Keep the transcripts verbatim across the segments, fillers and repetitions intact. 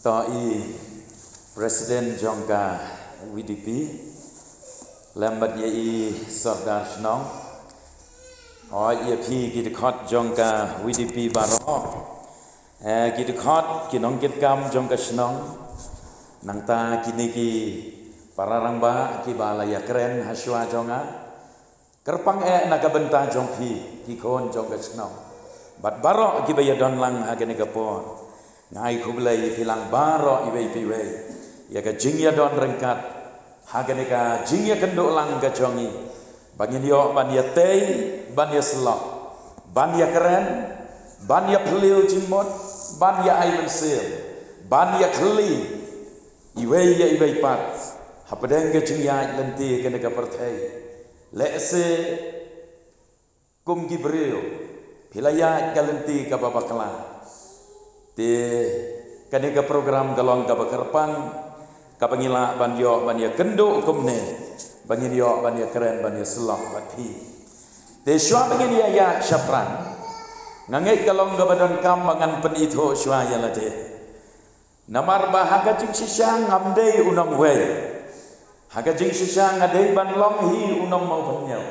To i President jong ka V D P, lem bad ïa i Sordar Shnong, o ïa phi ki dkhot jong ka V D P baroh, eh, ki dkhot ki nongkitkam jong ka shnong, nangta kine ki para rangbah kiba la ïakren ha shuwa jong nga, kyrpang eh na ka bynta jong phi ki khun jong ka shnong bad baroh kiba ïadon lang ha kane ka por. Nga ai khublei ïa phi lang baroh iwei pa iwei ïa ka jingïadon ryngkat ha kane ka jingïakynduh lang ka jong ngi, ba ngin ïoh ban ïatei, ban ïasyllok, ban ïakren, ban ïaphylliew jingmut, ban ïa ai mynsiem, ban ïakhylli iwei ïa iwei pat hapdeng ka jingïaid lynti kane ka pyrthei. Lehse kum ki briew phi la ïaid ka lynti kaba bakla. Te kane ka program ka long kaba kyrpang, kaba ngi lah ban ïoh ban ïakynduh kumne, ba ngin ïoh ban ïakren, ban ïasyllok bad phi. Te shuwa ba ngin ïa ïaid shaphrang, nga ngeit ka long kaba donkam ba ngan pynithuh shuwa ïa lade. Namar ba ha ka jingshisha ngam dei u nongwei. Ha ka jingshisha nga dei ban long hi u nongmawhynñiew.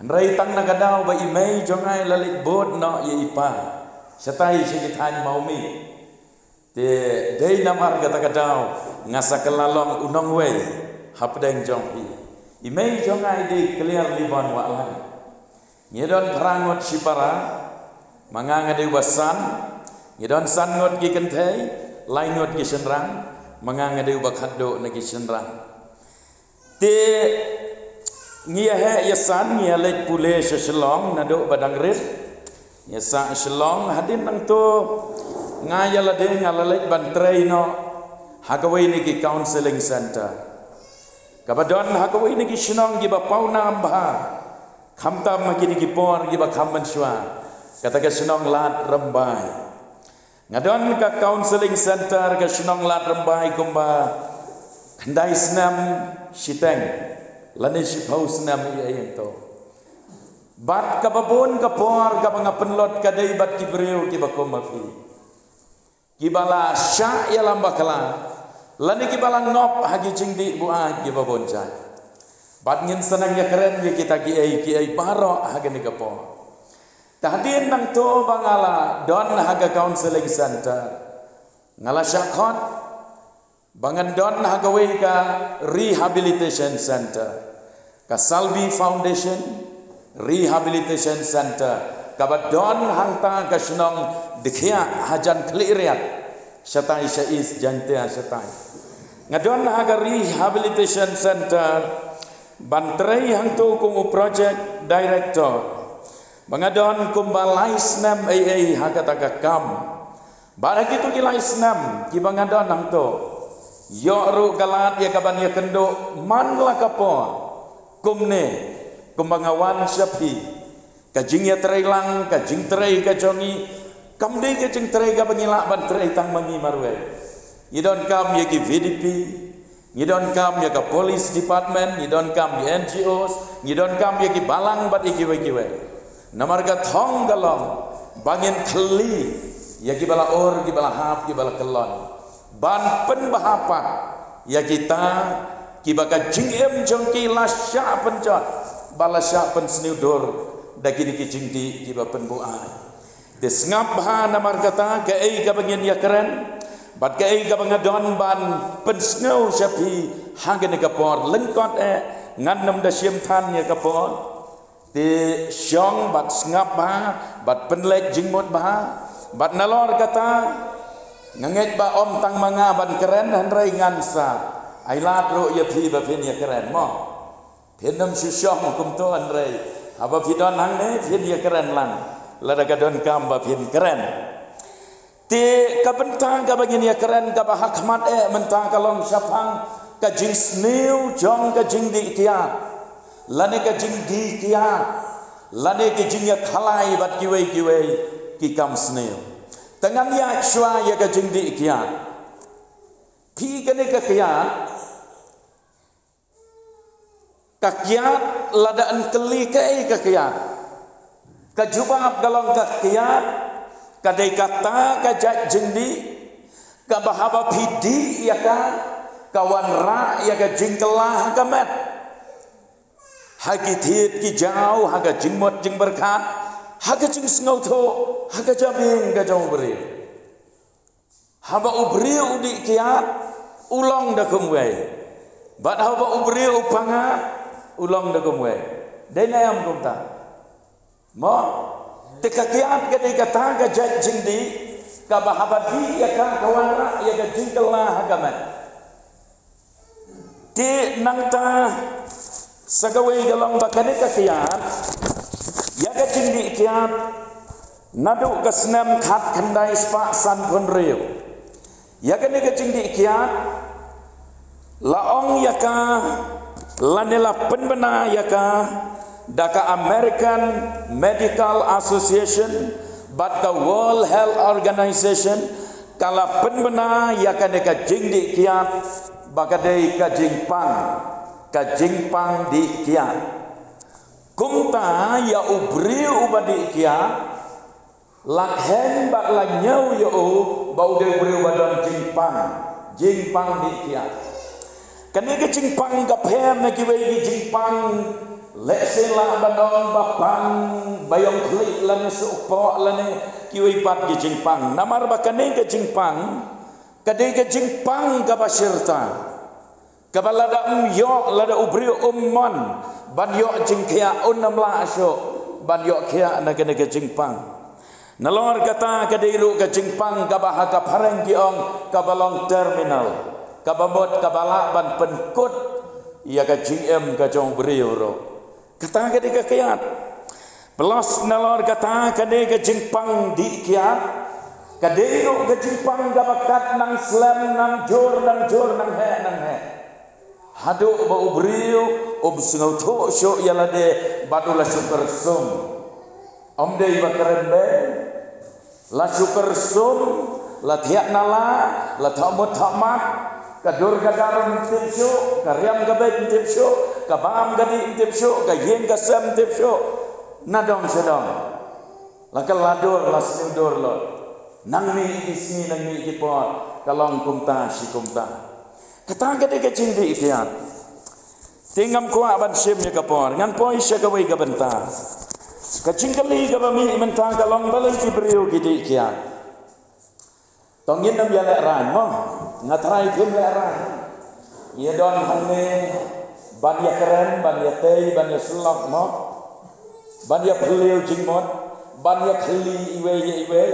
Hynrei tang na ka daw ba i mei jong nga i la leit bud noh ïa i pa shatai sha ki thaiñ Mawmih, te dei namar kata ka daw nga sa kylla long u nongwei hapdeng jong phi. I mei jong nga i dei Kliar Libon Wahlang. Ngi don phra ngut shipara, ma nga nga dei uba san. Ngi don san ngut ki kynthei, lai ngut ki shynrang, ma nga nga dei uba khatduh na ki shynrang. Te ngi ïa heh ïa san, ngi ïa leit pule sha Shillong naduh ba dang rit. Ngi ïa sah Shillong, hadien nangto nga ïa lade nga la leit ban trei noh ha kawei na ki counselling center kaba don ha kawei na ki shnong kiba pawnam bha, khamtam ha kine ki por kiba kham mynshuwa, kata ka shnong Lad Rymbai. Nga don ka counselling center ka shnong Lad Rymbai kumba khyndai snem shiteng lane shiphew snem ïa ïa to. Bad kaba bun ka por kaba nga pynlut ka dei bad ki briew kiba kum ma phi, kiba la shah ïalam bakla lane kiba la ngop ha ki jingdih buaid kiba bun jait. Bad ngin sa nang ïakren ïa kita kiei kiei baroh ha kane ka por. Te hadien nangto ba nga la don ha ka counselling center, nga la shah khot ba ngan don ha kawei ka rehabilitation center, ka Salvi Foundation Rehabilitation Center, kaba don hangta ka shnong Dkhiah hajan Khliehriat, shatai sha East Jaintia shatai. Nga don ha ka Rehabilitation Center ban trei hangto kum u project director, ba nga don kumba lai snem ei ei ha kata ka kam. Bad ha kito ki lai snem kiba nga don hangto, ïoh ruh ka lad ïa ka ban ïakynduh man la ka por kumne, kumba nga wan sha phi. Ka jingïatreilang, ka jingtrei ka jong ngi kam dei ka jingtrei kaba ngi lah ban trei tang ma ngi marwei. Ngi donkam ïa ki V D P, ngi donkam ïa ka police department, ngi donkam ïa N G Os, ngi donkam ïa ki balang bad ïa kiwei kiwei. Namar ka thong ka long ba ngin khylli ïa kiba la ur, kiba la hap, kiba la kyllon, ban pynbha pat ïa kita kiba ka jingim jong ki la shah pynjot bad la shah pynsniew dur da kine ki jingdih kiba pynbuaid. Te sngap bha namar kata, kaei kaba ngin ïakren bad kaei kaba nga don ban pynsngew sha phi ha kane ka por, lyngkot eh ngan nym da shim than ïa ka por. Te shong bad sngap bha bad pynleit jingmut bha. Bad nalor kata, nga ngeit ba ym tang ma nga ban kren, hynrei ngan sa ai lad ruh ïa phi ba phin ïakren mo. Phin nym shu shong kumto, hynrei haba phi don hangne phin ïakren lang lada ka donkam ba phin kren. Te ka bynta kaba ngin ïakren kaba ha khmat eh mynta ka long shaphang ka jingsniew jong ka jingdih kiad lane ka jingdih kiad lane ka jingïakhalai bad kiwei kiwei ki kam sniew. Te ngan ïaid shuwa ïa ka jingdih kiad. Phi, kane ka kiad, ka kiad, lada yn kylli kaei ka kiad, Ka jubab ka long ka kiad, ka dei kata ka jait jingdih, kaba haba phi dih ïa ka, ka wanrah ïa ka jingkylla ha ka met, ha ki thied ki jaw, ha ka jingmut jingpyrkhat, ha ka jingsngewthuh, ha ka jabieng ka jong u briew. Haba u briew u dih kiad, u long da kumwei. Bad haba u briew u pyngngad, u long da kumwei. Dei ne em kumta? Mo, te ka kiad ka dei kata ka jait jingdih, kaba haba dih ïa ka, ka wanrah ïa ka jingkylla ha ka met. Te nangta sa kawei ka long ba kane ka kiad, ïa ka jingdih kiad, naduh ka snem khatkhyndai spah sanphew hynriew. Ïa kane ka jingdih kiad, la ong ïa ka, lane la pynbna ïa ka, da ka American Medical Association, bad ka World Health Organization, ka la pynbna ïa kane ka jingdih kiad, ba ka dei ka jingpang, ka jingpang dih kiad. Kumta ïa u briew uba dih kiad, la kheiñ bad la ñiew ïa u, ba u dei u briew ba don jingpang, jingpang dih kiad. Kane ka jingpang ka pher na kiwei ki jingpang, lehse lah ban ong ba pang, ba ïong khlieh lane suk poh lane kiwei pat ki jingpang. Namar ba kane ka jingpang, ka dei ka jingpang kaba shirta. Kaba lada ym ïoh, lada u briew um mon ban ïoh jingkhiah, un ym lah shuh ban ïoh khiah na kane ka jingpang. Nalor kata ka dei ruh ka jingpang kaba ha ka phareng ki ong kaba long terminal. Kaba mut kaba lah ban pynkut ïa ka jingim ka jong u briew ruh. Kata ka dei ka kiad. Plus nalor kata ka dei ka jingpang dih kiad, ka dei ruh ka jingpang kaba kat nang slem, nang jur, nang jur, nang heh, nang heh. Haduh ba u briew um sngewthuh shuh ïa lade bad u la shu kyrsum. Ym dei ba kren beiñ. La shu kyrsum, la thiah nala, la thoh mut thoh mat, ka dur ka dar ym tip shuh, ka riam ka beit ym tip shuh, ka bam ka dih ym tip shuh, ka ïing ka sem ym tip shuh. Na dong sha dong. La kylla dur, la sniew dur lut. Nang mih ki sngi, nang mih ki por, ka long kumta shi kumta. Kata ka dei ka jingdih kiad. Te ngam kwah ban shim ïa ka por, ngan poi sha kawei ka bynta. Ka jingkylli kaba mih mynta ka long balei ki briew ki dih kiad. To ngin ym ïa lehraiñ mo, nga tharai phim lehraiñ. Ïa don hangne ban ïa kren, ban ïa tei, ban ïa syllok mo. Ban ïa phylliew jingmut, ban ïa khylli iwei ïa iwei.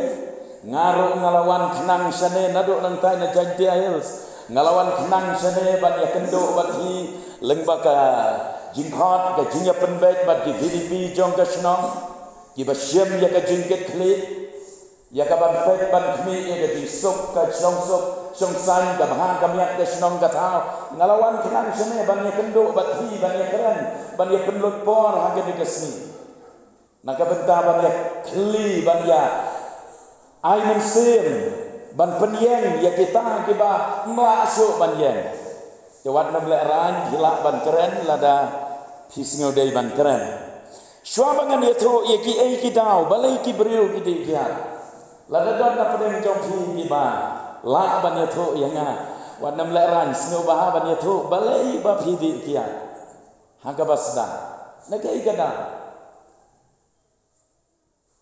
Nga ruh nga la wan khnang shane naduh nangtai na Jaintia Hills. Nga la wan khnang shane ban ïa kynduh bad phi lyngba ka jingkhot, ka jingïapynbeit bad ki V D P jong ka shnong. Kiba shim ïa ka jingkitkhlieh. Ïa ka ban peit ban khmih ïa ka jingsuk, ka shongsuk shongsaiñ, ka bha ka miat ka shnong ka thaw. Nga la wan khnang shane ban ïa kynduh bad phi, ban ïa kren, ban ïa pynlut por ha kane ka sngi. Na ka bynta ban ïa khylli, ban ïa ai mynsiem, ban pynïeng ïa kita kiba ym lah shuh ban ïeng. Te wat nym lehraiñ, phi lah ban kren lada phi sngew dei ban kren. Shuwa ba ngan ïathuh ïa kiei ki daw balei ki briew ki dih kiad, lada don na pdeng jong phi kiba lah ban ïathuh ïa nga, wat nym lehraiñ, sngewbha ban ïathuh balei ba phi dih kiad. Ha kaba sdang, na kaei ka daw?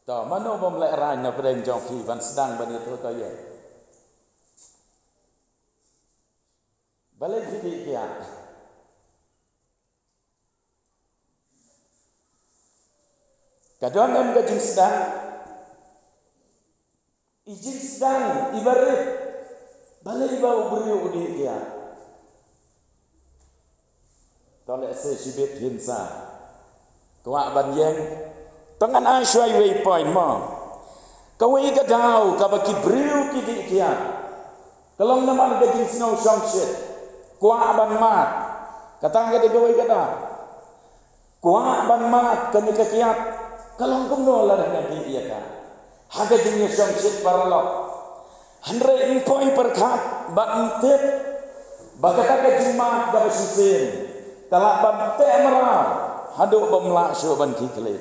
To, mano bym lehraiñ na pdeng jong phi ban sdang ban ïathuh, to ïa. Balei phi dih kiad? Ka don em ka jingsdang? I jingsdang iba rit, balei ba u briew u dih kiad? To lehse shibit phin sa kwah ban ïeng. To ngan ai shuwa iwei point mo. Kawei ka daw kaba ki briew ki dih kiad, ka long namar ka jingsngew shongshit, kwah ban mad. Kata ka dei kawei ka daw. Kwah ban mad kane ka kiad, ka long kumno lada nga dih ïa ka? Ha ka jingïashongshit paralok. Hynrei ym poi pyrkhat bad ym tip ba kata ka jingmad kaba shisien ka lah ban teh mraw haduh bym lah shuh ban khie khlieh.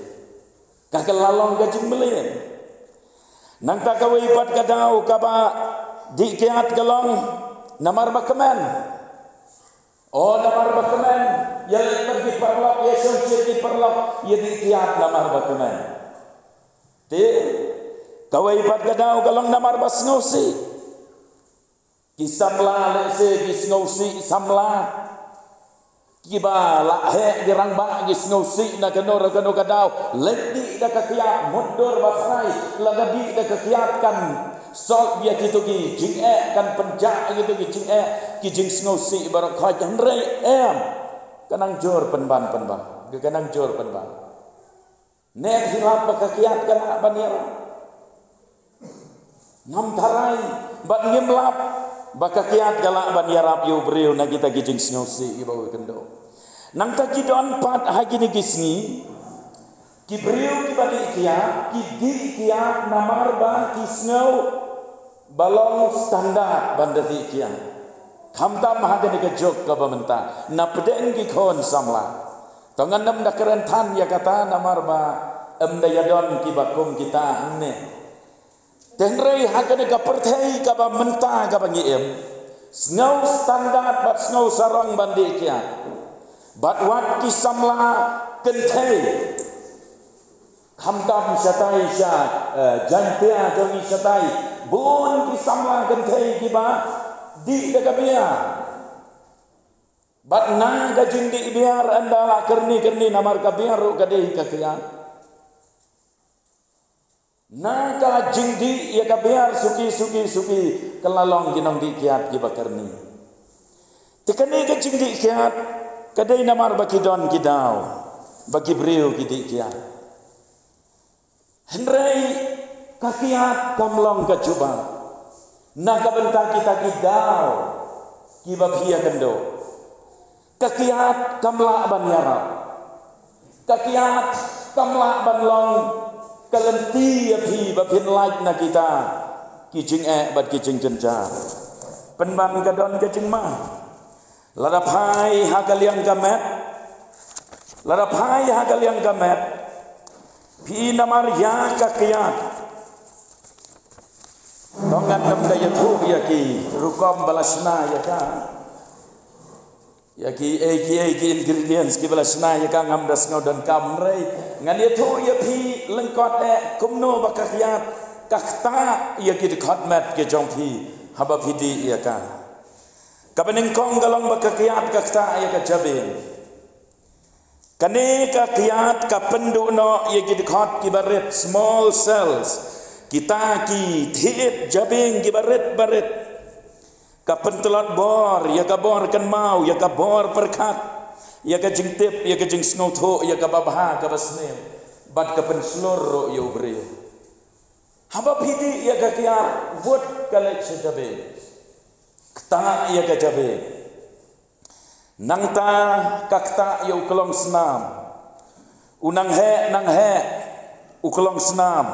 Ka ka la long ka jingmlien. Nangta kawei pat ka daw kaba dih kiad ka long namar ba kmen. O namar ba kmen, ïa leit bad ki paralok, ïa shong shit ki paralok, ïa dih kiad namar ba kmen. Te kawei pat ka daw ka long namar ba sngewsih. Ki samla lehse ki sngewsih samla. Kiba la heh ki rangbah ki sngewsih na kano re kano ka daw. Leit dih da ka kiad mutdur ba phai. Lada dih da ka kiad kan solve ïa kito ki jingeh, kan pynjah ïa kito ki jingeh, ki jingsngewsih baroh khoit. Hynrei em, ka nang jur pynban pynban. Ka nang jur pynban. Ne phi lap ba ka kiad ka lah ban ïarap? Ngam tharai bad ngim lap ba ka kiad ka lah ban ïarap ïa u briew na kita ki jingsngewsih kiba u kynduh. Nangta ki don pat ha kine ki sngi ki briew kiba dih kiad, ki dih kiad namar ba ki sngew ba long standard ban da dih kiad. Khamtam ha kane ka juk kaba mynta na pdeng ki khun samla. To ngan ym da kren than ïa kata namar ba ym da ïadon kiba kum kita hangne. Te hynrei ha kane ka pyrthei kaba mynta kaba ngi im, sngew standard bad sngew sarong ban dih kiad. Bad wat ki samla kynthei. Khamtam shatai sha, eh, Jaiñtia jong ngi shatai, bun ki samla kynthei kiba dih da ka biar. Bad na ka jingdih biar ynda la kyrni kyrni namar ka biar ruh ka dei ka kiad. Na ka jingdih ïa ka biar suki suki suki ka la long ki nongdih kiad kiba kyrni. Te kane ka jingdih kiad ka dei namar ba ki don ki daw ba ki briew ki dih kiad. Hynrei ka kiad kam long ka jubab na ka bynta kita ki daw kiba phi ïakynduh. Ka kiad kam lah ban ïarap. Ka kiad kam lah ban long ka lynti ïa phi ba phin lait na kita ki jingeh bad ki jingjynjar. Pynban ka don ka jingma. Lada phai ha ka liang ka met, lada phai ha ka liang ka met, phi namar ïa ka kiad. To ngan ym da ïathuh ïa ki rukom ba la shna ïa ka, ïa ki ei ki ei ki ingredients kiba la shna ïa ka, ngam da sngew donkam, hynrei ngan ïathuh ïa phi lyngkot eh kumno ba ka kiad ka ktah ïa ki dkhot met ki jong phi haba phi dih ïa ka. Kaba nyngkong ka long ba ka kiad ka ktah ïa ka jabieng. Kane ka kiad ka pynduh noh ïa ki dkhot kiba rit, small cells, kita ki thied jabieng kiba rit ba rit. Ka pyntlot bor ïa ka bor kynmaw, ïa ka bor pyrkhat, ïa ka jingtip, ïa ka jingsngewthuh, ïa kaba bha kaba sniew. Bad ka pynshlur ruh ïa u briew. Haba phi dih ïa ka kiad, wut ka leit sha jabieng. Ktah ïa ka jabieng. Nangta ka ktah ïa u klong snam. U nang heh, nang heh u klong snam.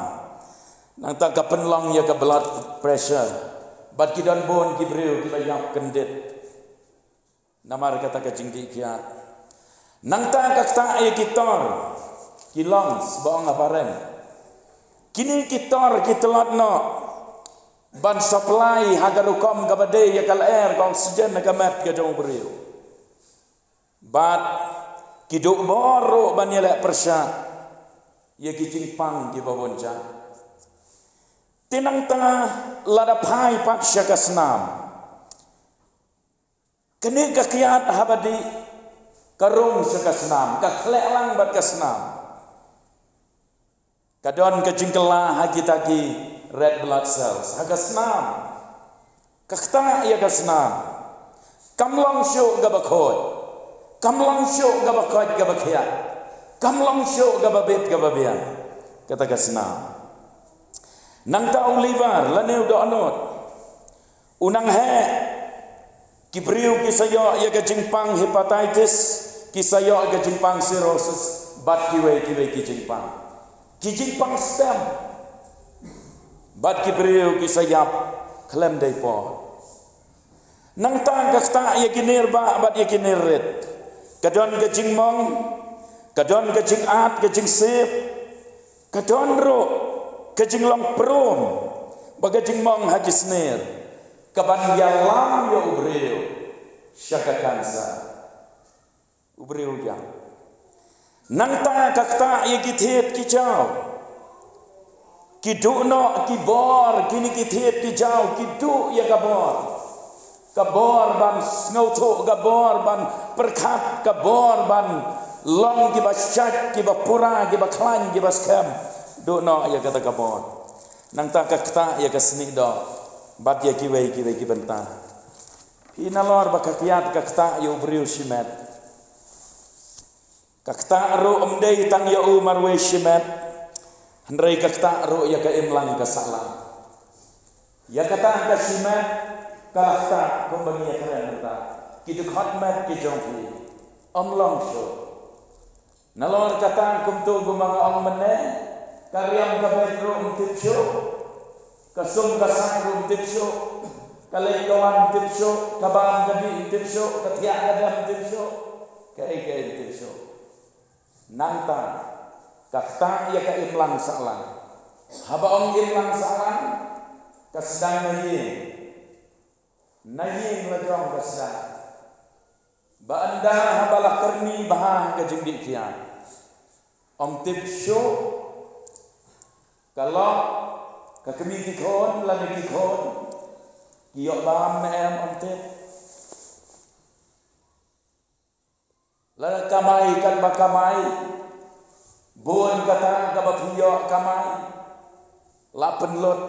Nangta ka pynlong ïa ka blood pressure. Bad ki don bun ki briew kiba ïap kyndit namar kata ka jingdih kiad. Nangta ka ktah ïa ki tor, ki lungs ba ong ha phareng. Kine ki tor ki tlot noh ban supply ha ka rukom kaba dei ïa ka lyer, ka oxygen ha ka met ka jong u briew. Bad ki duh bor ruh ban ïaleh pyrshah ïa ki jingpang kiba bun jait. Te nangta lada phai pat sha ka snam. Kane ka kiad haba dih ka rung sha ka snam, ka khleh lang bad ka snam. Ka don ka jingkylla ha kita ki red blood cells ha ka snam. Ka ktah ïa ka snam. Kam long shuh kaba khuid, kam long shuh kaba koit kaba khiah, kam long shuh kaba bit kaba biang. Kata ka snam. Nangta u liver lane u dohnud u nang heh. Ki briew ki sa ïoh ïa ka jingpang hepatitis, ki sa ïoh ïa ka jingpang cirrhosis, bad kiwei kiwei ki jingpang, ki jingpang stem. Bad ki briew ki sa ïap khlem dei por. Nangta ka ktah ïa ki nir bah bad ïa ki nir rit. Ka don ka jingmong, ka don ka jingat, ka jingsep, Ka don ruh ka jinglong prom bad ka jingmong ha ki sner kaban ïalam ïa u briew sha ka kansa. U briew ïa. Nangta ka ktah ïa ki thied ki jaw. Ki duh noh ki bor, kine ki thied ki jaw, ki duh ïa ka bor. Ka bor ban sngewthuh, ka bor ban pyrkhat, ka bor ban long kiba shait, kiba pura, kiba khlaiñ, kiba skhem. Duh noh ïa kata ka bor. Nangta ka ktah ïa ka snieh doh bad ïa kiwei kiwei ki bynta. Phi nalor ba ka kiad ka ktah ïa u briew shimet. Ka ktah ruh ym dei tang ïa u marwei shimet. Hynrei ka ktah ruh ïa ka imlang ka sahlang. Ïa kata ka shimet ka la ktah kumba ngi ïa kren mynta. Ki dkhot met ki jong phi ym long shuh. Nalor kata kumto kumba nga ong mynne, ka riam ka beit ruh ym tip shuh, ka sum ka saiñ ruh ym tip shuh, ka leit ka wan ym tip shuh, ka bam ka dih ym tip shuh, ka thiah ka dem ym tip shuh, kaei kaei ym tip shuh. Nangta ka ktah ïa ka imlang sahlang. Haba ong imlang sahlang, ka sdang na ïing. Na ïing la jong ka sdang. Ba ynda haba la kyrni bha ha ka jingdih kiad, ym tip shuh ka lok, ka kmie ki khun lane ki khun ki ïoh bam ne em ym tip. La kamai katba kamai, bun kata kaba phi ïoh kamai la pynlut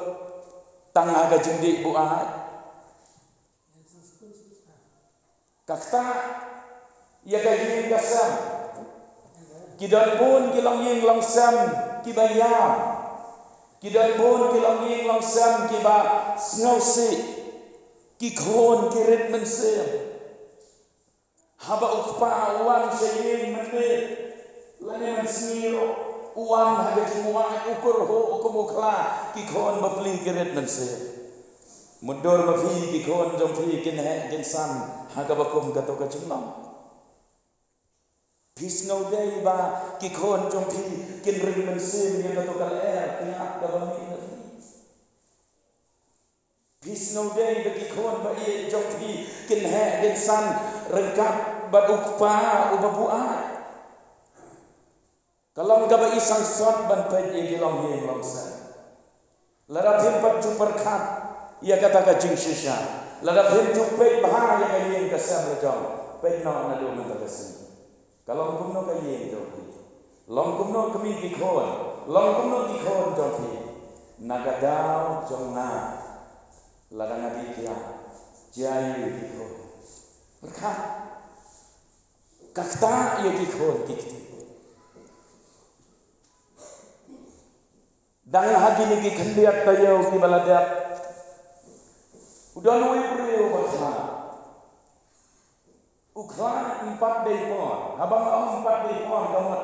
tang ha ka jingdih buaid. Ka ktah ïa ka ïing ka sem. Ki don bun ki longïing longsem kiba ïam. Ki don bun ki longïing longsem kiba sngewsih. Ki khun ki rit mynsiem. Haba u kpa u wan sha ïing mynmiet lane mynsngi ruh, u wan ha ka jingwai, u kyrhuh kum u khla, ki khun bapli ki rit mynsiem. Mutdur ma phi ki khun jong phi kin heh kin san ha kaba kum kato ka jinglong. Phi sngew dei ba ki khun jong phi kin rit mynsiem ïa kato ka lyer kiad kaba mih na phi. Phi sngew dei ba ki khun ba ïeit jong phi kin heh kin san ryngkat bad u kpa uba buaid. Ka long kaba i sangsot ban peit ïa ki longïing longsem. Lada phim pat ju pyrkhat ïa kata ka jingshisha, lada phim ju peit bha ïa ka ïing ka sem la jong, peit noh naduh mynta ka sngi. Ka long kumno ka ïing jong phi? Long kumno kmie ki khun? Long kumno ki khun jong phi? Na ka daw jong nga, lada nga dih kiad, jia ïa ki khun. Pyrkhat. Ka ktah ïa ki khun ki kti. Dang ha kine ki khyndiat taïew kiba la dep, u don uwei u briew uba khlad. U khlad ym pat dei por, haba nga ong ym pat dei por ka mut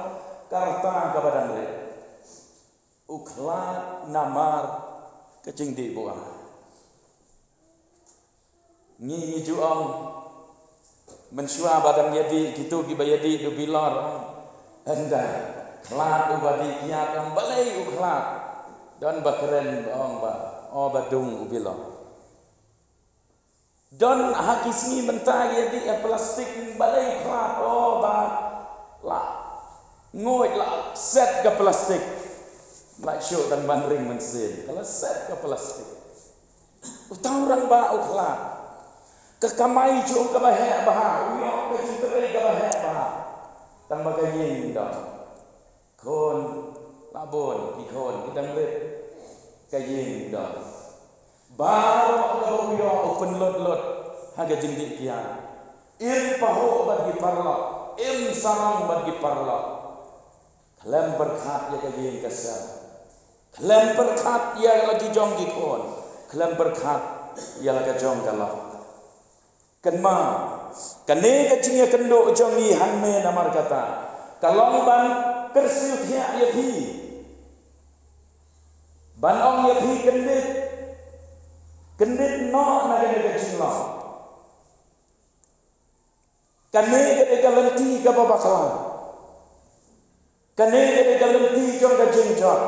ka rta kaba dang rit. U khlad namar ka jingdih buaid. Ngi ngi ju ong mynshuwa ba dang ïadih kito kiba ïadih da u bilor, ong ynda khlad uba dih kiad, ong balei u khlad. Don ba kren ba ong ba, o ba dung u bilor. Don ha ki sngi mynta ïadih ïa plastik, balei u khlad, o ba la nguid la set ka plastik. Lah shuh tang ban ring mynsiem ka la set ka plastik. Uta u rangbah u khlad. Ka kamai jong u kaba heh bha, u ïoh ka jingtrei kaba heh bha. Tang ba ka ïing don. Khun la bun, ki khun ki dang rit. Ka ïing don. Baroh kaba u ïoh u pynlut lut ha ka jingdih kiad. Im pahuh bad ki paralok, im sarong bad ki paralok. Khlem pyrkhat ïa ka ïing ka sem. Khlem pyrkhat ïa la ki jong ki khun. Khlem pyrkhat ïa la ka jong ka lok. Kynmaw, kane ka jingïakynduh jong ngi hangne namar kata ka long ban kyrsiew thiah ïa phi. Ban ong ïa phi kyndit. Kyndit noh na kane ka jinglong. Kane ka dei ka lynti kaba bakla. Kane ka dei ka lynti jong ka jingjot.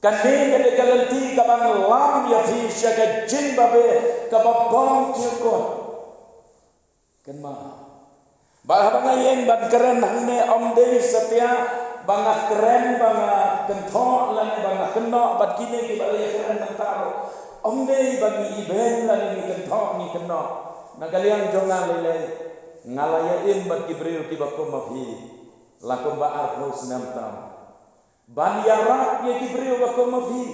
Kane ka dei ka lynti kaban lam ïa phi sha ka jingbabe kaba bymjukut. Kynmaw. Ba haba nga ïeng ban kren hangne ym dei satia ba nga kren ba nga kynthoh lane ba nga kynnoh bad kine kiba la ïakren mynta ruh. Ym dei ba ngi ibeiñ lane ngi kynthoh ngi kynnoh. Na ka liang jong nga lei lei nga la ïa im bad ki briew kiba kum ma phi. La kumba arphew snem tam. Ban ïarap ïa ki briew ba kum ma phi.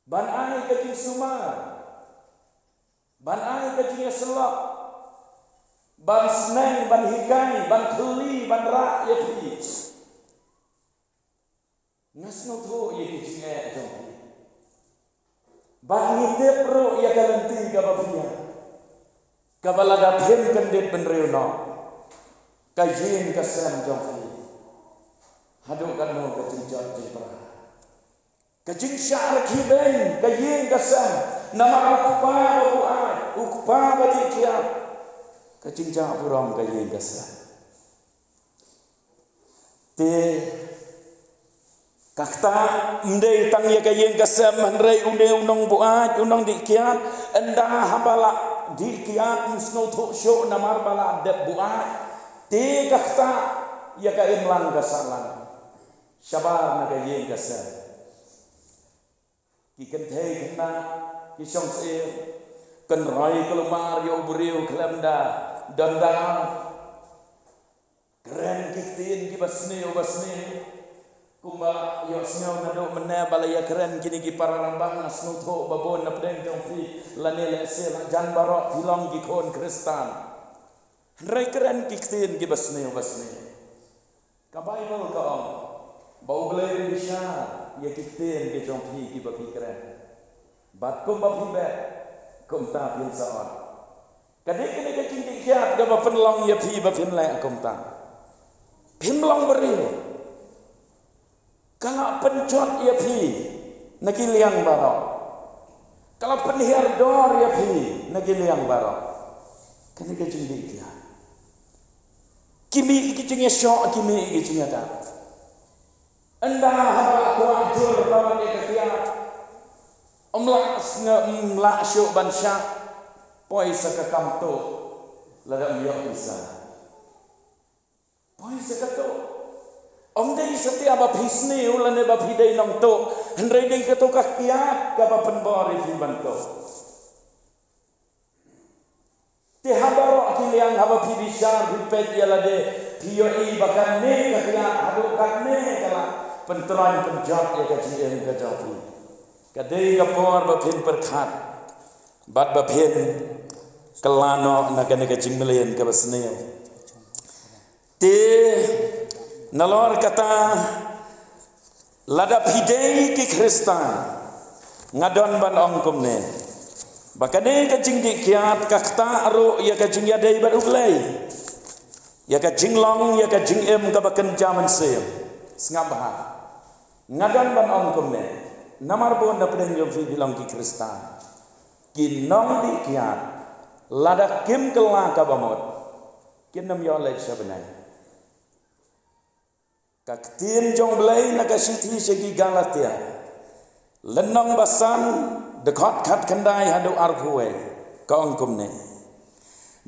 Ban ai ka jingsumar. Ban ai ka jingïasyllok. Ban sneng, ban hikai, ban thylli, ban rah ïa phi. Nga sngewthuh ïa ki jingeh jong phi. Bad ngi tip ruh ïa ka lynti kaba phi ïa. Kaba lada phim kyndit bynriew noh. Ka ïing ka sem jong phi. Haduh katno ka jingjot jingpra. Ka jingshah rkhie beiñ, ka ïing ka sem. Namar u kpa ba buaid, u kpa ba dih kiad. Ka jingjah burom ka ïing ka sem. Te, kata ym dei tang ïa ka ïing ka sem hynrei une u nongbuaid, u nongdih kiad, ynda haba la dih kiad, ym sngewthuh shuh namar ba la dep buaid. Te kata ïa ka imlang ka sahlang. Shabar na ka ïing ka sem. Ki kynthei khynnah, ki shong syier. Kynroi kulmar ïa u briew khlem da don daw. Kren ki ktien kiba sniew ba sniew. Kumba ïohsngew naduh mynne ba la ïakren kine ki para rangbah, nga sngewthuh ba bun na pdeng jong phi lane lehse la jan baroh phi long ki khun Khristan. Hynrei kren ki ktien kiba sniew ba sniew. Ka Baibl ka ong ba U Blei un bishar ïa ki ktien ki jong phi kiba phi kren. Bad kumba phi beh, kumta phin sa ot. Ka dei kane ka jingdih kiad kaba pynlong ïa phi ba phin leh kumta. Phim long briew. Ka la pynjot ïa phi na ki liang baroh. Ka la pynhiar dor ïa phi na ki liang baroh. Kane ka jingdih kiad. Ki mih ki jingïashoh, ki mih ki jingïada. Ynda haba la kwah jur palat ïa ka kiad. Ym lah sngew, ym lah shuh ban shah. Poi sa ka kam tuh. Lada ym ïoh pisa. Poi sa ka tuh. Ym dei satia ba phi sniew lane ba phi dei nongtuh. Hynrei dei kato ka kiad kaba pynbor ïa phi ban tuh. Te ha baroh ki liang haba phi bishar phi peit ïa lade, phi ïohi ba kane ka kiad haduh katne ka la pyntrang pynjot ïa ka jingim ka jong phi. Ka dei ka por ba phin pyrkhat bad ba phin kylla noh na kane ka jingmlien kaba sniew. Te nalor kata, lada phi dei ki Khristan, nga don ban ong kumne. Ba kane ka jingdih kiad ka ktah ruh ïa ka jingïadei bad U Blei. Ïa ka jinglong, ïa ka jingim kaba kynja mynsiem. Sngap bha. Nga don ban ong kumne. Namar bun na pdeng jong phi phi long ki Khristan. Ki nongdih kiad. Lada kim kylla kaba mut. Kin ym ïoh leit sha bneng. Ka ktien jong U Blei na ka shithi sha ki Galatia. Lynnong ba san, dkhot khatkhyndai haduh arphew wei. Ka ong kumne.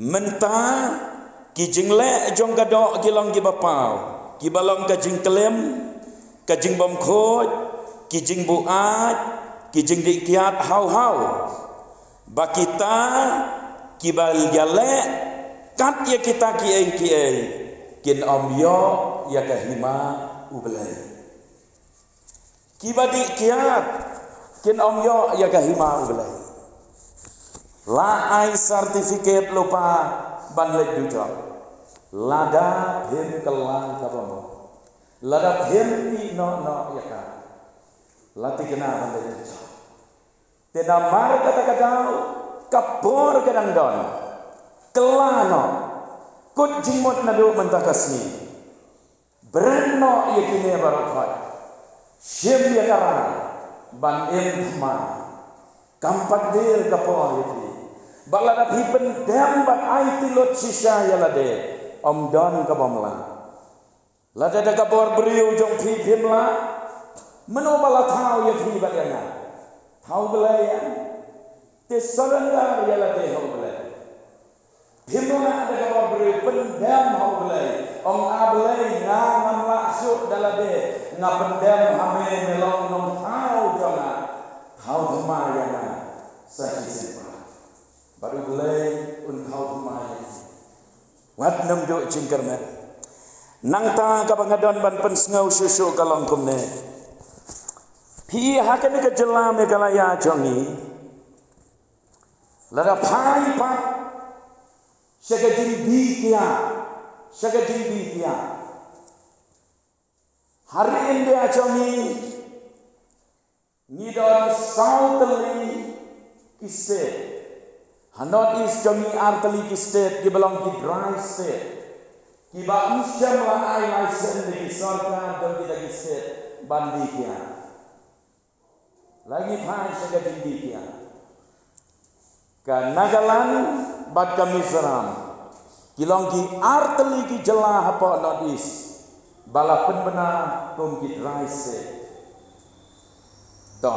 Mynta ki jingleh jong ka doh ki long kiba paw, kiba long ka jingklim, ka jingbymkhuid, ki jingbuaid, ki jingdih kiad haw haw. Ba kita kiba ïaleh kat ïa kita kiei kiei kin ym ïoh ïa ka hima U Blei. Kiba dih kiad kin ym ïoh ïa ka hima U Blei. La ai certificate lypa ban leit dujok. Lada phim kylla kaba mut. Lada phim ïeh noh noh ïa ka. La thikna ban leit dujok. Te namar kata ka daw, ka por ka dang don. Kylla noh. Kut jingmut naduh mynta ka sngi. Bret noh ïa kine baroh khoit. Shim ïa ka rai ban im thymmai. Kam pat dier ka por ïa phi. Bad lada phi pyndem bad aiti lut shisha ïa lade, Ym don ka bym lah. Lada da ka bor briew jong phi phim lah, mano ba la thaw ïa phi bad ïa nga? Thaw Blei ïa. Te surrender ïa lade ha U Blei. Phim lah da ka bor briew, pyndem ha U Blei. Ong, A Blei, nga ngam lah shuh da lade, nga pyndem ha me, me long u nongthaw jong nga. Thaw thymmai ïa nga sa shisien pat. Bad U Blei un thaw thymmai ïa phi. Wat nym duh jingkyrmen. Nangta kaba nga don ban pynsngew shuh shuh ka long kumne. Phi ha kane ka jylla Meghalaya jong ngi, lada phai pat sha ka jingdie kiad, sha ka jingdie kiad, ha ri India jong ngi, ngi don saw tylli ki state. Ha North East jong ngi ar tylli ki state kiba long ki dry state, kiba ym shym la ai license da ki sorkar jong kita ki state ban die kiad. La ngi phai sha ka jingdie kiad. Ka Nagaland bad ka Mizoram ki long ki ar tylli ki jylla hapoh North East ba la pynbna kum ki dry state. To,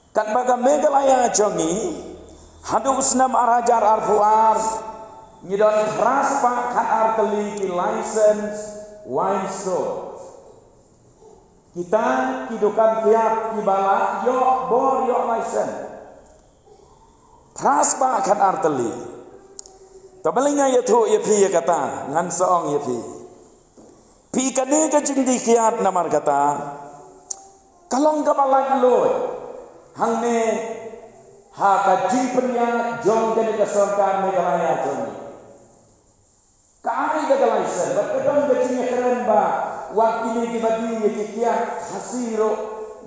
katba ka Meghalaya jong ngi, haduh u snem ar hajar arphew ar, ngi don phra spah khat ar tylli ki license wine store. Kita ki dukan kiad kiba la ïoh bor ïoh license. Phra spah khat ar tylli. Te balei nga ïathuh ïa phi ïa kata, ngan sa ong ïa phi. Phi, kane ka jingdie kiad namar kata ka long kaba laitluid hangne ha ka jingpynïaid jong kane ka sorkar Meghalaya jong ngi. Ka ai da ka license bad ka don ka jingïakren ba wat kine kiba die ïa ki kiad Khasi ruh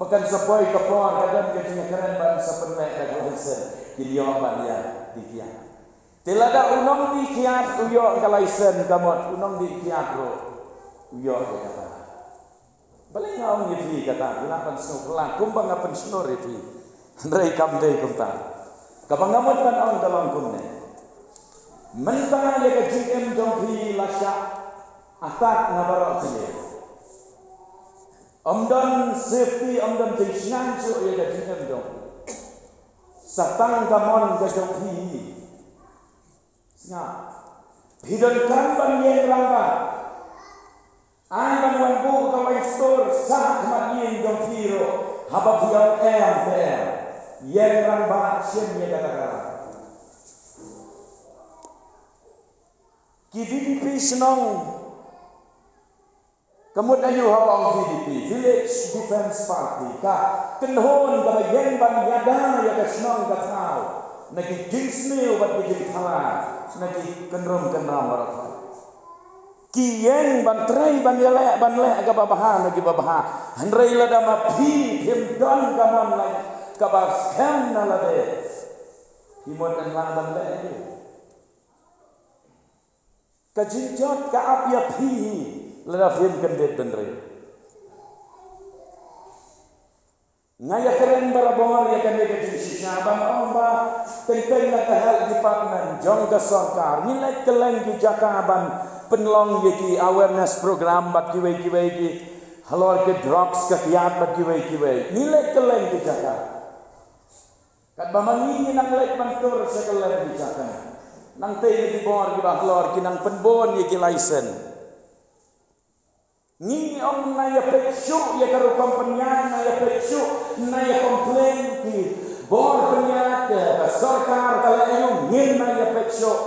ba kan sa poi ka por, ka don ka jingïakren ban sa pynleh da ka license, kin ïoh ban ïa die kiad. Te lada u nongdie kiad u ïoh ka license, ka mut u nongdie kiad ruh u ïoh ïa kata. Balei nga ong ïa phi kata? Phi lah ban sngewphylla kumba nga pynshlur ïa phi. Hynrei kam dei kumta. Kaba nga mut ban ong ka long kumne. Mynta ïa ka jingim jong phi la shah attack na baroh jingim. Ym don safety, ym don jingshngaiñ shuh ïa ka jingim jong phi. Sa tang ka mon ka jong phi hi. Sngap. Phi donkam ban ïeng rangbah. Ai ban wan buh ka wine store sha khmat ïing jong phi ruh haba phi ong em te em. Ïeng rangbah, shim ïa kata ka rai. Ki V D P shnong, ka mut aïu haba ong V D P, Village Defence Party, ka kynhun kaba ïeng ban ïada ïa ka shnong ka thaw na ki jingsniew bad ki jingthala, na ki kynrum kynram baroh. Ki ïeng ban trei ban ïaleh ban leh kaba bha na kiba bha. Hynrei lada ma phi phim don ka mon leh kaba skhem na lade, phi mut yn lah ban leh aïu? Ka jingjot ka ap ïa phi hi lada phim kyndit bynriew. Nga ïakren barabor ïa kane ka jingshisha ban ong ba teng teng na ka health department jong ka sorkar ngi leit kylleng ki jaka ban pynlong ïa ki awareness program bad kiwei kiwei ki halor ki drugs ka kiad bad kiwei kiwei. Ngi leit kylleng ki jaka. Katba ma ngi ngi nang leit ban tur sha kylleng ki jaka, nangtei ki bor kiba halor ki nang pynbun ïa ki license. Ngi ong na ïa peit shuh ïa ka rukom pynïaid, na ïa peit shuh, na ïa complain ki bor pynïaid, ka sorkar ka leh aïu, ngin na ïa peit shuh.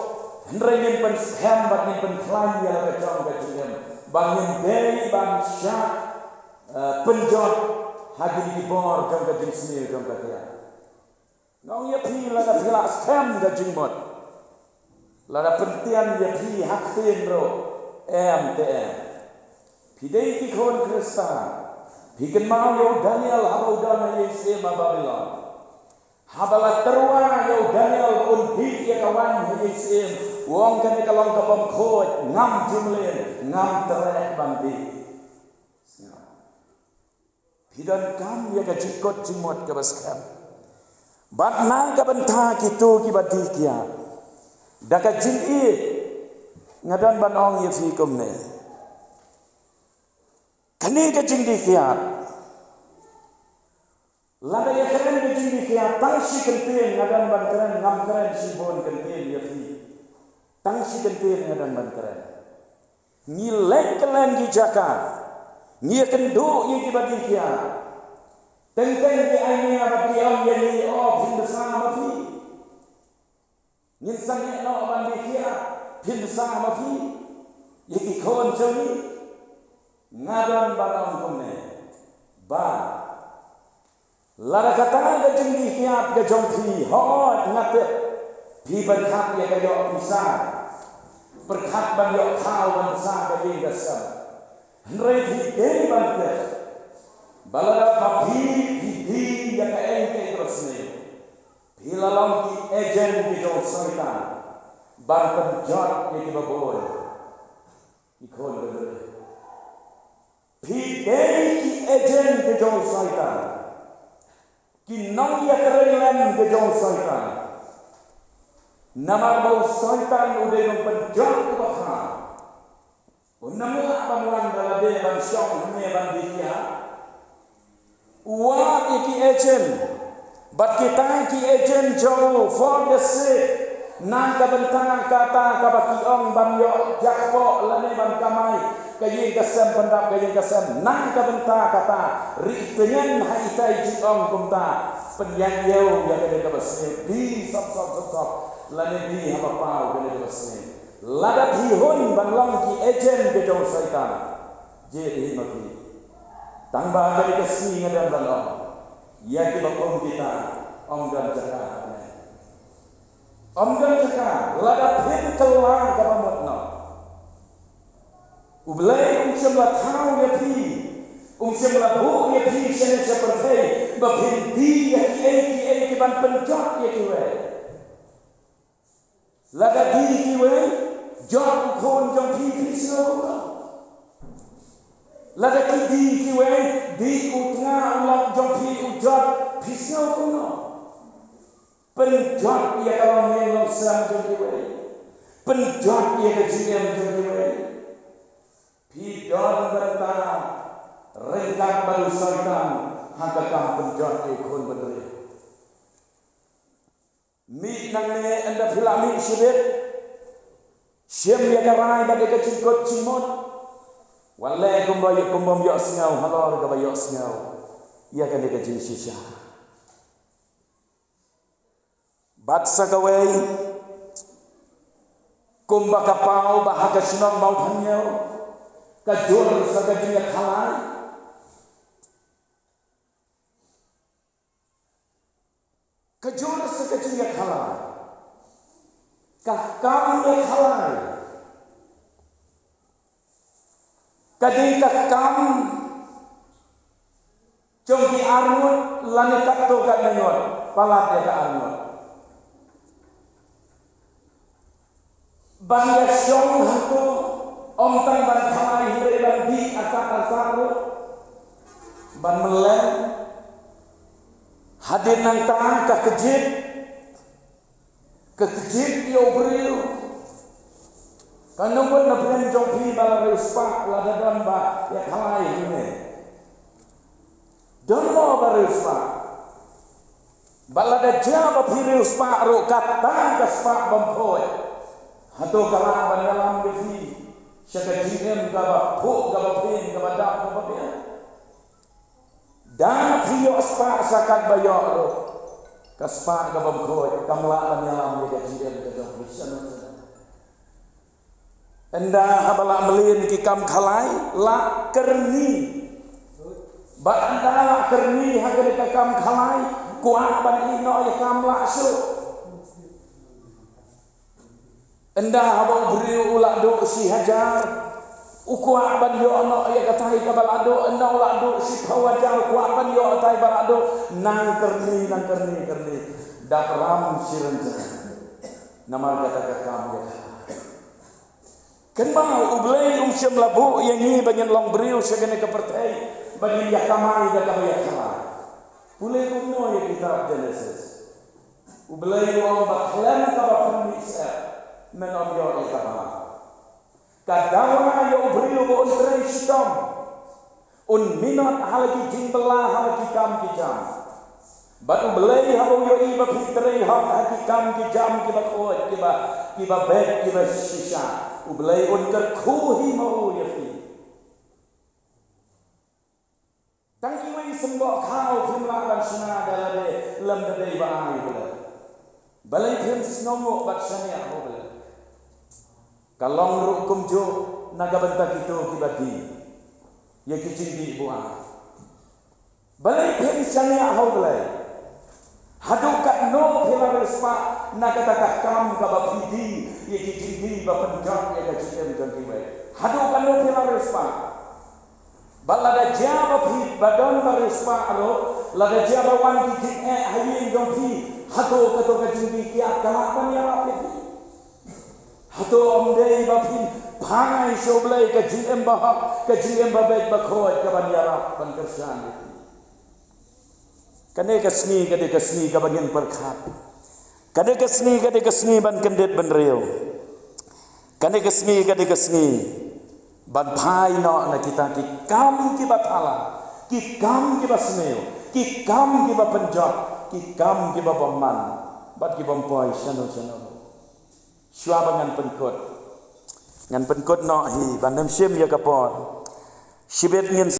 Hynrei ngin pynskhem bad ngin pynkhlaiñ ïa la ka jong ka jingim ba ngin dei ban shah, eh, pynjot ha kine ki bor jong ka jingsniew jong ka kiad. Nga ong ïa phi, lada phi la skhem ka jingmut, lada pyntian ïa phi ha ktien ruh, em te em. Phi dei ki khun Khristan. Phi kynmaw ïa u Daniel haba u don ha ïing syiem ha Babilon. Haba la tyrwa ïa u Daniel ba un dih ïa ka waiñ ha ïing syiem, u ong, kane ka long ka bym khuid, ngam ju mlien, ngam treh ban dih. Phi donkam ïa ka jingkut jingmut kaba skhem. Bad na ka bynta kito kiba die kiad, da ka jingïeit, Nga don ban ong ïa phi kumne. Kane ka jingdih kiad, lada ïa kren ka jingdih kiad, tang shi kyntien nga don ban kren, ngam kren shibun kyntien ïa phi. Tang shi kyntien nga don ban kren. Ngi leit kylleng ki jaka, ngi ïakynduh ïa kiba dih kiad. Teng teng ki ai nia bad ki ong ïa ngi, o, phin bsa ma phi. Ngin sangeh noh ban dih kiad, phin bsa ma phi ïa ki khun jong ngi. Nga don ban ong kumne, ba lada kata ka jingdih kiad ka jong phi, hooid nga tip phi pyrkhat ïa ka ïoh pisa, pyrkhat ban ïoh thaw ban bsa ka ïing ka sem. Hynrei phi dei ban tip ba lada ma phi, phi dih ïa kaei kaei ka basniew, phi la long ki agent ki jong u Soitan ban pynjot ïa kiba bun. Ki khun bynriew, phi dei ki agent ki jong u Soitan, ki nongïatrei lem ki jong u Soitan. Namar ba u Soitan u dei nongpynjot uba kham. U nym lah ban wan da lade ban shong hangne ban dih kiad. U wad ïa ki agent, bad kita ki agent jong u for the sake, na ka bynta kata kaba ki ong ban ïoh jakpoh lane ban kamai ka ïing ka sem, pyndap ka ïing ka sem, na ka bynta kata. Ri tyngen ha ita i jingong kumta, pynïaid ïew ïa kane kaba sniew, dih sop sop sop sop, lane dih haba paw kane kaba sniew. Lada phi hun ban long ki agent ki jong u Soitan, jied hi ma phi. Tang ba ha kane ka sngi nga don ban ong ïa kiba kum kita, ym don jaka hangne. Ym don jaka, lada phin kylla kaba mut noh. U Blei um shym la thaw ïa phi, um shym la buh ïa phi shane sha pyrthei ba phin dih ïa kiei kiei ki ban pynjot ïa kiwei. Lada dih kiwei, jot u khun jong phi, phi sngew kumno? Lada ki dih kiwei, dih u tnga u lok jong phi u jot, phi sngew kumno? Pynjot ïa ka longïing longsem jong kiwei, pynjot ïa ka jingim jong kiwei. Phi don bynta ryngkat bad u Soitan ha ka kam pynjot ïa u khun bynriew. Mih nangne, ynda phi la mih shibit, shim ïa ka rai bad ïa ka jingkut jingmut. Wat leh kumba ïa, kumba ym ïohsngew halor kaba ïohsngew ïa kane ka jingshisha. Bad sa kawei, kumba ka paw ba ha ka shnong Mawthanñiew ka jur sa ka jingïakhalai. Ka jur sa ka jingïakhalai. Ka kam ïakhalai ka dei ka kam jong ki arngut lane katto katne ngut, palat ïa ka arngut. Ban ïa shong hangto, ym tang ban khalai hynrei ban dih artat artat ruh. Ban mlien. Hadien nangta ka kjit, ka kjit ïa u briew. Katno ngut na pdeng jong phi ba la riewspah, lada don ba ïa khalai hangne? Don mo ba riewspah? Bad lada jia ba phi riewspah ruh, kata ka spah bym khuid, hato ka lah ban ïalam ïa phi sha ka jingim kaba phuh, kaba phin, kaba dap, kaba biang? Da phi ïoh spah sa katba ïoh ruh, ka spah kabym khuid kam lah ban ïalam ïa ka jingim ka jong phi sha nongshun. Ynda haba la mlien ki kam khalai, la kyrni. Bad ynda la kyrni ha kane ka kam khalai, kwah ban ïeh noh ïa kam lah shuh. Ynda haba u briew u la duh shi hajar, u kwah ban ïoh noh ïa katai kaba la duh, ynda u la duh shiphew hajar, u kwah ban ïoh katai ba la duh, nang kyrni, nang kyrni, kyrni. Dap ram shi rynsan. Namar kata ka kam ïa ka. Kynmaw, U Blei um shym la buh ïa ngi ba ngin long briew sha kane ka pyrthei ba ngin ïa kamai da kaba ïa khalai. Pule kumno ïa kitab Genesis. U Blei u ong ba khlem kaba pynmih sep men ym ïoh ïa kaba. Ka dawa ïa u briew ba un trei shitom, un minot ha la ki jingbylla ha la ki kam ki jam. Bad U Blei haba u ïohi ba phi trei hok ha ki kam ki jam kiba khuid, kiba, kiba beit, kiba shisha, U Blei un kyrkhu hi ma u ïa phi. Tang kiwei symboh khaw phim lah ban shna da lade lymda dei ba ai U Blei. Balei phim sngewnguh bad shaniah ha U Blei? Ka long ruh kumjuh na ka bynta kito kiba die ïa ki jingdih ba u ai. Balei phim shaniah ha U Blei? Haduh katno phi la riewspah na kata ka kam kaba phi die ïa ki jingdih ba pynjot ïa ka jingim jong kiwei? Haduh katno phi la riewspah? Bad lada jia ba phi ba don ba riewspah ruh, lada jia ba wan ki jingeh ha ïing jong phi, hato kato ka jingdih kiad ka lah ban ïarap ïa phi? Hato ym dei ba phin phai sha U Blei ka jingim ba hok, ka jingim ba beit ba khuid ka ban ïarap ban kyrshan ïa phi? Kane ka sngi ka dei ka sngi kaba ngin pyrkhat. Kane ka sngi ka dei ka sngi ban kyndit bynriew. Kane ka sngi ka dei ka sngi ban phai noh na kita ki kam kiba thala, ki kam kiba sniew, ki kam kiba pynjot, ki kam kiba bymman bad ki bym poi shano shano. Shuwa ba ngan pynkut, ngan pynkut noh hi ban ym shim ïa ka por. Shibit ngin